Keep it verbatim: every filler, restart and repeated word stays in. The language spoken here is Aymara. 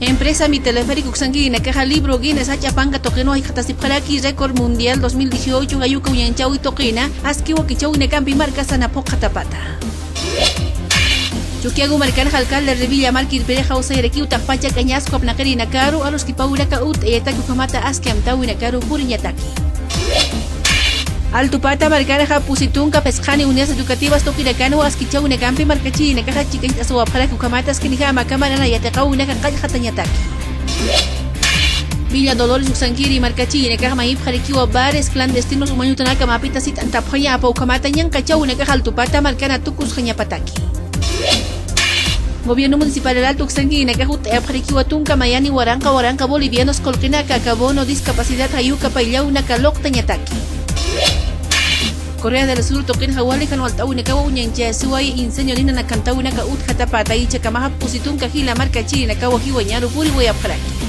Empresa mi teleférico uksankirinakaxa libro Guinness jach'a panka tuqinwa jikxatasipxaraki récord mundial dos mil dieciocho jayuka uñanchawi tuqina aski wakichawinakampi markasana phuqxatapata. Chukiyawu markanxa alcalde Revilla Mark irpirixa usayarakiw taqpacha k'añasku apnaqirinakaru aruskipawinaka utt'ayataki ukhamata aski amtäwinakaru puriñataki. Altupata markanxa pusi tunka phisqani unidades educativas tuqinakanwa askichäwinakampi markachirinakaxa chikañt'asiwapxaraki ukhamata askinjama kamarana yatiqäwinaka qallqatañataki. Villa Dolores uksankiri markachirinakax mayipxarakiwa bares clandestinos umañutanaka mapita sit'antapxañapa ukhamata ñanqachäwinakax altupata markana tukusxañapataki. Gobierno municipal Alaltu uksankirinakax utt'ayapxarakiwa tunka mayani waranqa waranqa bolivianos qullqinaka aka bono discapacidad jayuka payllawnaka luqtañataki. Corea del Sur tuqinxa wali jan walt'äwinakawa uñanchasiway incendio ninanakantäwinaka utjatapata ichhakamaxa pusi tunka jila markachirinakawa jiwañaru puriwayapxaraki.